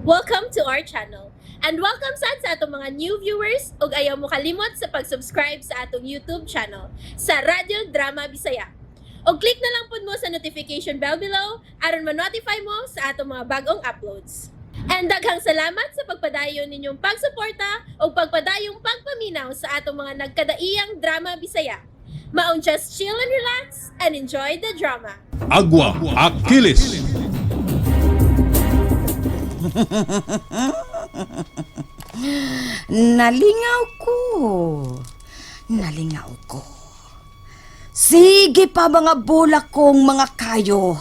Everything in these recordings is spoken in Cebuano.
Welcome to our channel. And welcome sad sa atong mga new viewers ug ayaw mo kalimot sa pag-subscribe sa atong YouTube channel sa Radyo Drama Bisaya. Og click na lang pud mo sa notification bell below aron ma-notify mo sa atong mga bagong uploads. And daghang salamat sa pagpadayon ninyong pagsuporta ug pagpadayong pagpaminaw sa atong mga nagkadaiyang drama Bisaya. Maong just chill and relax and enjoy the drama. Agua Achilles. Nalingaw ko. Nalingaw ko. Sige pa mga bulak kong mga kayo.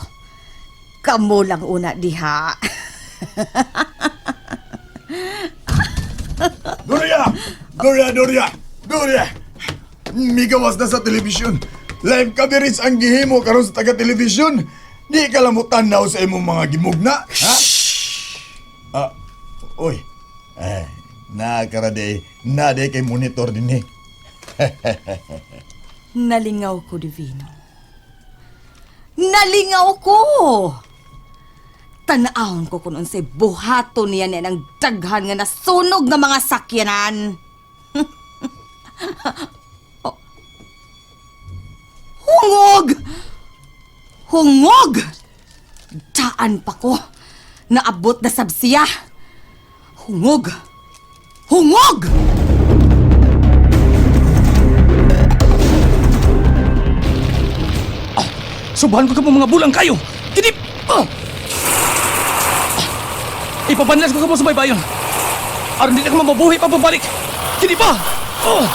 Kamo lang una diha. Doria! Doria, Doria! Doria! Migawas na sa telebisyon. Live coverage ang gihimo karon sa taga-telebisyon. Di ka lang mo tanaw sa imong mga gimugna, ha? Ah, oy. Eh, nakarade, na kay monitor din eh. Nalingaw ko, Divino. Nalingaw ko! Tanaawon ko kung unsay buhaton niya niya ng daghan nga nasunog nga mga sakyanan. Oh. Hungog! Hungog! Daan pa ko. Naabot na sab siya. Hungog! Hungog! Subahan ko kamo mga bulang kayo! Kinip! Ah! Ipabanlas ko kamo sa baybayon! Aron di na ko mabuhi pa pabalik! Kini pa! Oh!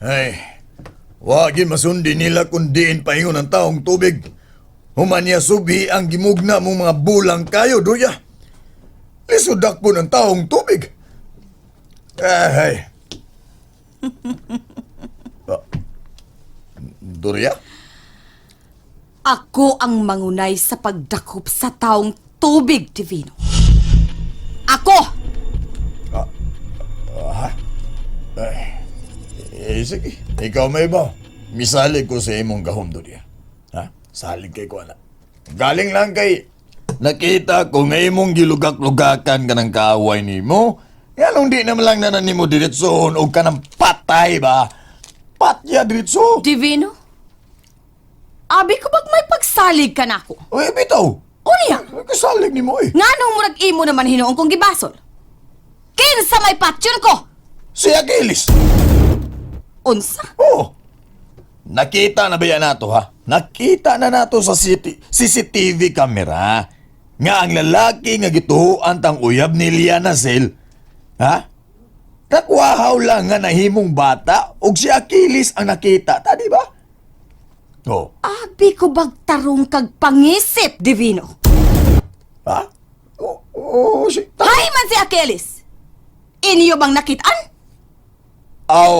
Ay, wagi masundi nila kung diin paingon ang taong tubig. Humanya subi ang gimugna mong mga bulang kayo, Doria. Lisudak po ng taong tubig. Ay. Ah, Doria? Ako ang mangunay sa pagdakop sa taong tubig, Divino. Ako! Eh, sige. Ikaw may ba? Misalig ko sa imong gahom, Doria. Ha? Salig kay ko, anak. Galing lang kay... Nakita ko nga imong gilugak-lugakan ka ng kaaway nimo. Nganong di naman lang nanan nimo diretsoon o ka ng patay ba? Patya diretso. Divino? Abi ko bag may pagsalig ka na ako. Uy, bitaw. Unya! Kasalig nimo eh. Nganong murag imo naman hinuon kong gibasol? Kinsa may patyon ko? Si Achilles. Unsa? Oo. Nakita na ba yan nato ha? Nakita na nato sa CCTV camera nga ang lalaki nga gituhuan tang uyab ni Liana Sel. Ha? Nakwahaw lang nga nahimong bata ug si Achilles ang nakita, ta di ba? Oh. Abi ko bag tarong kag pangisip, Divino. Ha? Oh, oh, si Hay man si Achilles! Inyo bang nakitaan? Aw.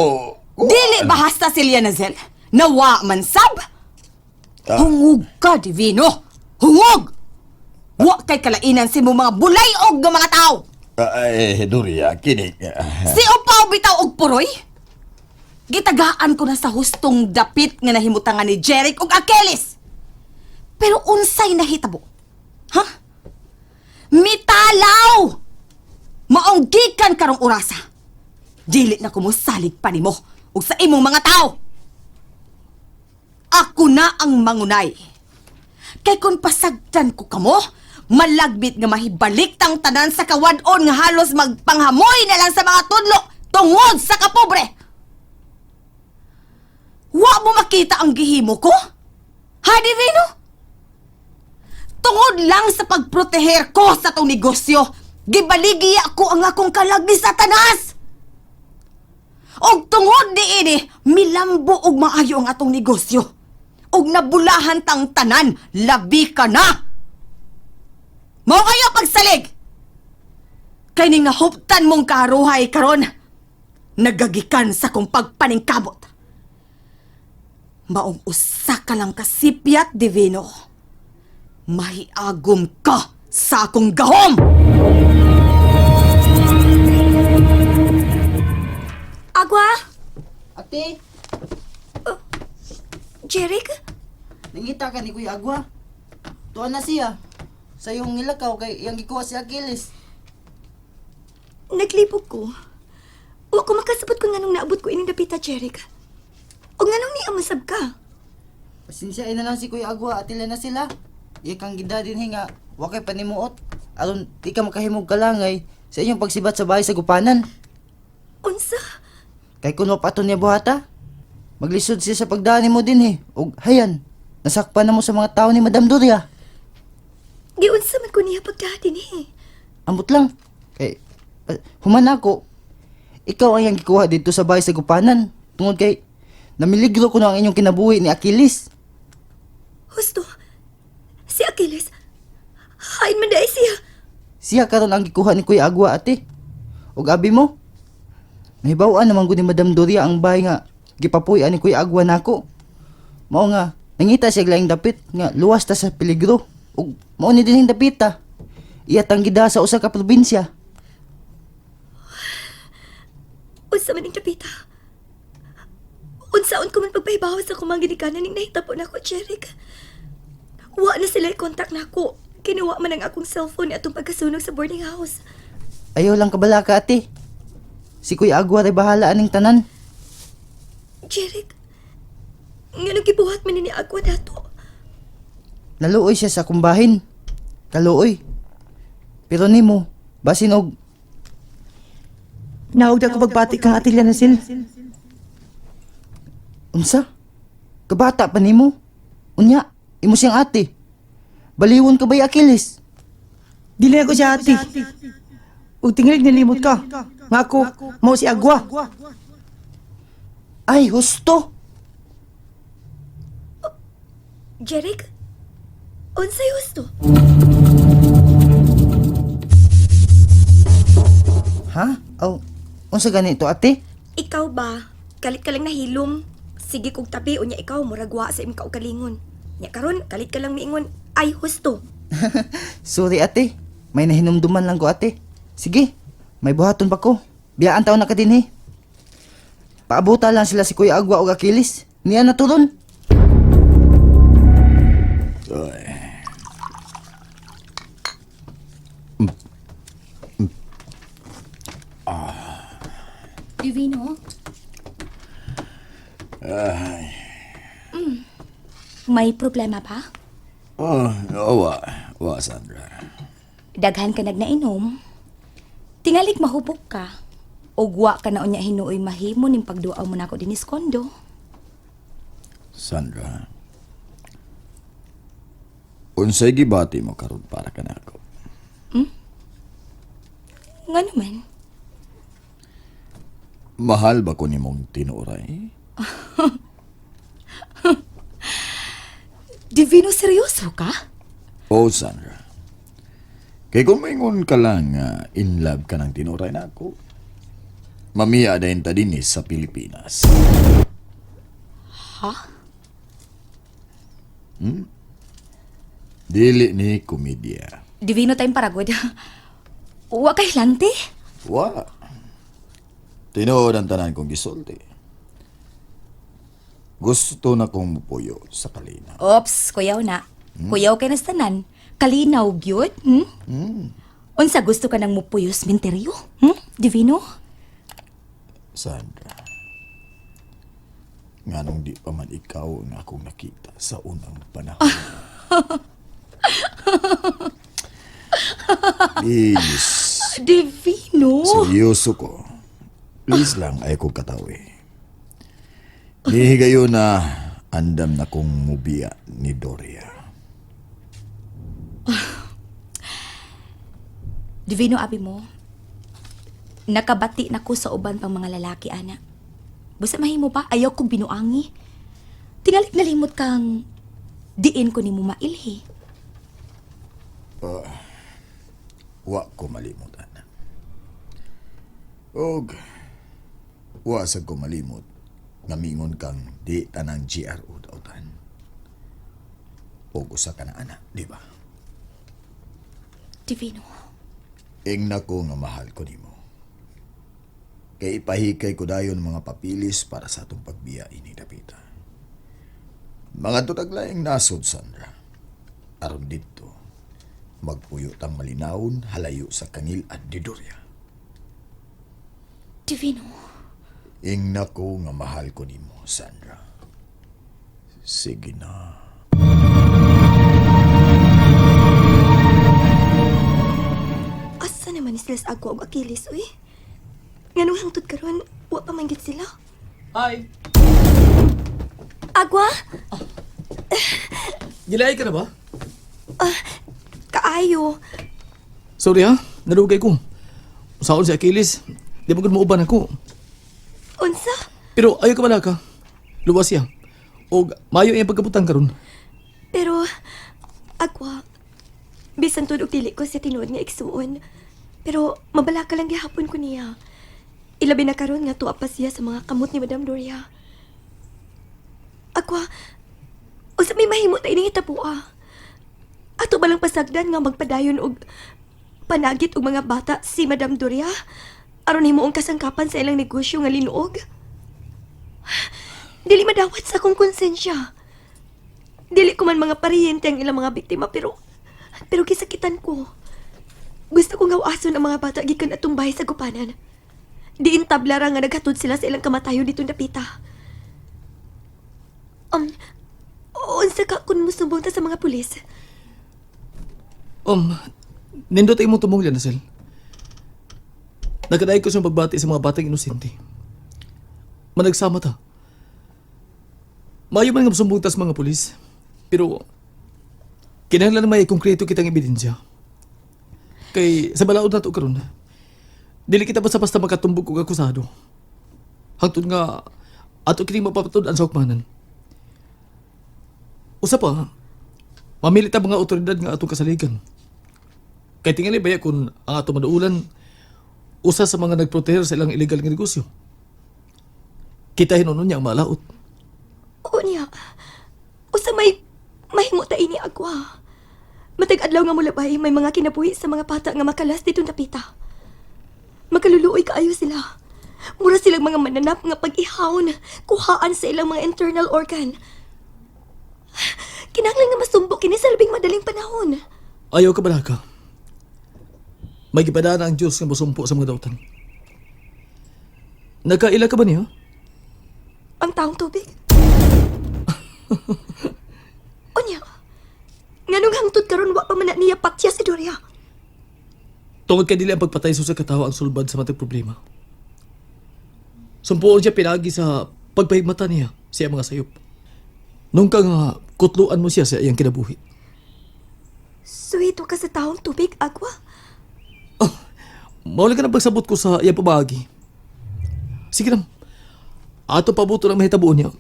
Dili bahasta si Lianazel? Nawa man sab? Ah. Hungog ka, Divino! Hungog! Wa kay kalainan si mo mga bulayog nga mga tao! Ay, Doria, kini. Si Upaw bitaw og puroy? Gitagaan ko na sa hustong dapit nga nahimutangan ni Jeric ug Achilles. Pero unsay nahitabo? Ha? Mitalaw! Maong gikan karong orasa. Dili na kumusalig pa nimo ug sa imong mga tao. Ako na ang mangunay. Kay kung pasagdan ko kamo, malagbit nga mahibalik tang tanan sa kawadon nga halos magpanghamoy na lang sa mga tudlo tungod sa kapobre. Wa mo makita ang gihimo ko? Ha, Divino? Tungod lang sa pagproteher ko sa tong negosyo, gibaligiya ko ang akong kalag ni Satanas! Og tungod niini, milambo og maayo ang atong negosyo. Og nabulahan tang tanan, labi ka na! Mao kayo pagsalig! Kay ning nahuptan mong karuhay karon, nagagikan sa kong pagpaningkabot. Maong usa ka lang kasipyat, Divino. Mahiagom ka sa akong gahom! Agwa! Ate, Jeric? nangita ka ni Kuya Agwa. Tuan na siya. Sa iyong ngilakaw kay iyang gikuha si Achilles. Naglibog ko. Wa ko makasabot kung nganong naabot ko ining dapita, Jeric. O nganong niya masab ka? Pasensya na lang si Kuya Agwa at na sila. Iya kang gida din nga wa kay panimuot. Aron di ka makahimog kalangay sa inyong pagsibat sa bahay sa gupanan. Unsa? Kay kun wa pa ato niya buhata. Maglisod siya sa pagdaan nimo dinhi. Og hayan, nasakpan na mo sa mga tao ni Madam Doria. Giunsa man ko niya pagdati ni. Ambot lang. Kay human ako. Ikaw ang iyang gikuha dito sa bahay sa gupanan. Tungod kay namiligro ko na ang inyong kinabuhi ni Achilles. Husto. Si Achilles. Hain man dai siya. Siya karon ang gikuha ni Kuya Agwa, ate. Ug abi mo. Nahibaw-an naman gud ni Madam Doria ang bahay nga gipapuy-an ni Kuya Agwa nako. Mao nga nangita siya og laing dapit nga luwas ta sa peligro. Ug mao ni dinhing dapita. Iya tang gida sa usa ka probinsya. Unsa man ning dapita? Unsaon ko man pagpahibaw sa akong mga ginikanan ning nahitabo nako, Jeric. Wa na sila kontak nako. Kinuha man ang akong cellphone atong pagkasunog sa boarding house. Ayaw lang kabalaka, ate. Si Kuya Agwa ray bahala aning tanan. Jeric, nganong gibuhat man ni Agwa nato? Naluoy siya sa kumbahin. Kaluoy. Pero nimo, basin og Naog na ko pagbati kang Ate Liana Sil. Unsa? Kabata pa nimo? Unya, imo siyang ate. Baliwon ka ba'y Achilles? Dili ako siya ate. Ug tingali nilimot ka. Nga ako, mao si Agwa. Ay, husto! Jeric, unsay husto? Ha? Aw, unsa ganito, ate? Ikaw ba? Kalit ka lang nahilom. Sige kog tabi unya ikaw murag wa sa imong kaugalingon. Nya karon kalit ka lang miingon, ay husto. Sorry, ate. May nahinumduman lang ko, ate. Sige, may buhaton pa ko. Biyaan taon na ka din, eh. Paabuta lang sila si Kuya Agwa og Achilles. Niya na turon. Divino? May problema ba? Oh, wa. Wa, Sandra. Daghan ka nagnainom. Tingalik mahubog ka. Ugwa ka na unya hinuoy mahimo ning pagduaw mo nako dinis kondo. Sandra. Unsay gibati mo karon para kanako? Nga naman. Mahal ba ko nimong tinuray? Divino, seryoso ka? Oh, Sandra. Kay kung maingon ka lang nga in love ka ng tinuray nako, mamiya dahin ta dinhi sa Pilipinas. Ha? Dili ni komedya. Divino tayong paragod. Wa kay lante. Wa. Tinuod ang tanan kong gisulti. Gusto na kong mupuyo sa kalina. Ops, kuyaw na. Kuyaw kay nastanan. Kalinaw gyud, hmm? Unsa gusto ka nang mupuyos minteryo? Divino? Sandra. Nganong di pa man ikaw ang akong nakita sa unang panahon. Please. Divino? Seryoso ko. Please lang ay kong katawi. Nihigayon na andam na kong mubiya ni Doria. Divino, abi mo, nakabati na ko sa uban pang mga lalaki, ana. Basta mahimo ba, ayaw kong binuangi. Tingalik nalimot kang diin ko ni mo mailhi. Wa ko malimot, ana. Og, wa sa ko malimot nga mingon kang di tanang GRO dautan. Og usa ka na ana, di ba? Divino, Ingna ko nga mahal ko nimo. Kay ipahikay ko dayon mga papilis para sa atong pagbiya ini dapita. Mga tutaglaing nasod, Sandra. Aron dito, magpuyo tang malinawon halayo sa kangil at didurya. Divino. Ingna ko nga mahal ko nimo, Sandra. Sige na. Asa naman ni sila sa Agwa ug Achilles, uy? Nganong hangtod karon, wa pa man gid sila. Hi! Agwa? Gilaay ka na ba? Kaayo. Sorry ha, nalugay ko. Usaon si Achilles. Di ba gud mauban ako. Unsa? Pero ayaw ka bala ka. Luwas siya. Og mayo iyang pagkabutan karon. Pero, Agwa, bisan tuod og dili ko siya tinuod nga igsuon. Pero mabala ka lang gihapon ko niya. Ilabi na karon nga tuwa pa siya sa mga kamot ni Madam Doria. Agwa, unsa may mahimo ta ining hitaboa? Ato ba lang pasagdan nga magpadayon og panagit og mga bata si Madam Doria? Aron himuong kasangkapan sa ilang negosyo nga linuog? Dili madawat sa akong konsensya. Dili ko man mga pariyente ang ilang mga biktima pero pero gisakitan ko. Gusto kong gawason ang mga bata gikan atong bahay sa gupanan. Diin tablara nga naghatod sila sa ilang kamatayon dito napita. Unsa ka kun musumbong ta sa mga pulis? Nindot ay imong tumong Lanasel. Nagkadaig ko sa pagbati sa mga batang inosente. Managsama ta. Maayo man nga musumbong ta sa mga pulis. Pero, kinahanglan may konkreto kitang ebidensya. Kay sa balaod nato karon, dili kita basta-basta makatumbog og akusado. Hangtod nga ato kini mapapatud-an sa hukmanan. Usa pa, mamili ta mga otoridad nga atong kasaligan. Kay tingali baya kung ang ato manuulan usa sa mga nagproteher sa ilang illegal nga negosyo. Kita hinunon niya ang malaot. Oo niya. Usa may mahimo ta ini agwa. Matag adlaw nga mulabay may mga kinabuhi sa mga bata nga makalas dito napita. Makaluluoy kaayo sila. Mura silang mga mananap nga pag-ihawon, kuhaan sa ilang mga internal organ. Kinahanglan nga masumbok kini sa labing madaling panahon. Ayaw ka balaka. May gipadaan ang Diyos nga mosumpo sa mga dautan. Nagkaila ka ba niya? Ang taong tubig. Unya, nganong hangtod karon wa pa man na niya patya si Doria. Tungod kay dili ang pagpatay sa usa ka tawo ang sulbad sa matag problema. Sumpuon siya pinagi sa pagpahigmata niya sa iyang mga sayop. Nung ka nga kutluan mo siya sa iyang kinabuhi. Suhito ka sa taong tubig, Agwa. Mawala ka ng pagsabot ko sa iyang pamagi. Sige lang. Ato pabuto lang mahitabuon niya.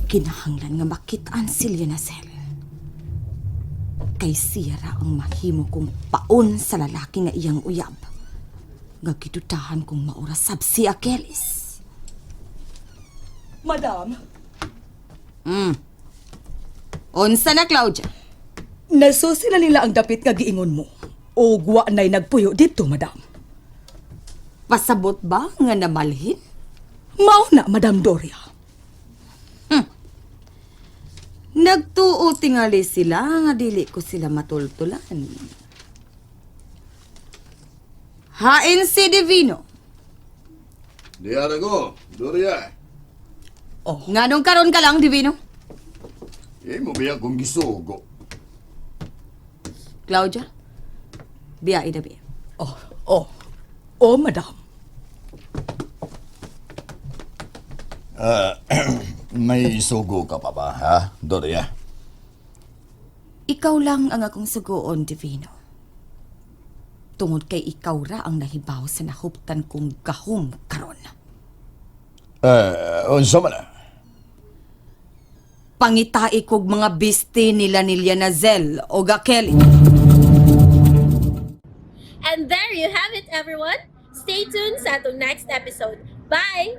Kinahanglan nga makitaan si Leonacel. Kay siya ra ang mahimo kong paon sa lalaki nga iyang uyab. Nga gidutahan kong maurasab si Achilles. Madam, Unsa na, Claudia? nasusi na nila ang dapit nga giingon mo. O wa na'y nagpuyo dito, madam. Pasabot ba nga namalhin? Mao na, Madam Doria. Nagtuo tingali sila nga dili ko sila matultulan. Hain si Divino. Diara ko, Doria. Oh. Nganong karon ka lang, Divino? Imo biya kong gisugo. Claudia, biya na biya. Oh, oh. Oh, madam. May sugo ka pa ba, ha, Doria? Ikaw lang ang akong sugoon, Divino. Tungod kay ikaw ra ang nahibaw sa nahuptan kong gahom karon. Unsa man na? Pangitai kog mga biste nila ni Lianazel o Gakeli. And there you have it, everyone. Stay tuned sa atong next episode. Bye!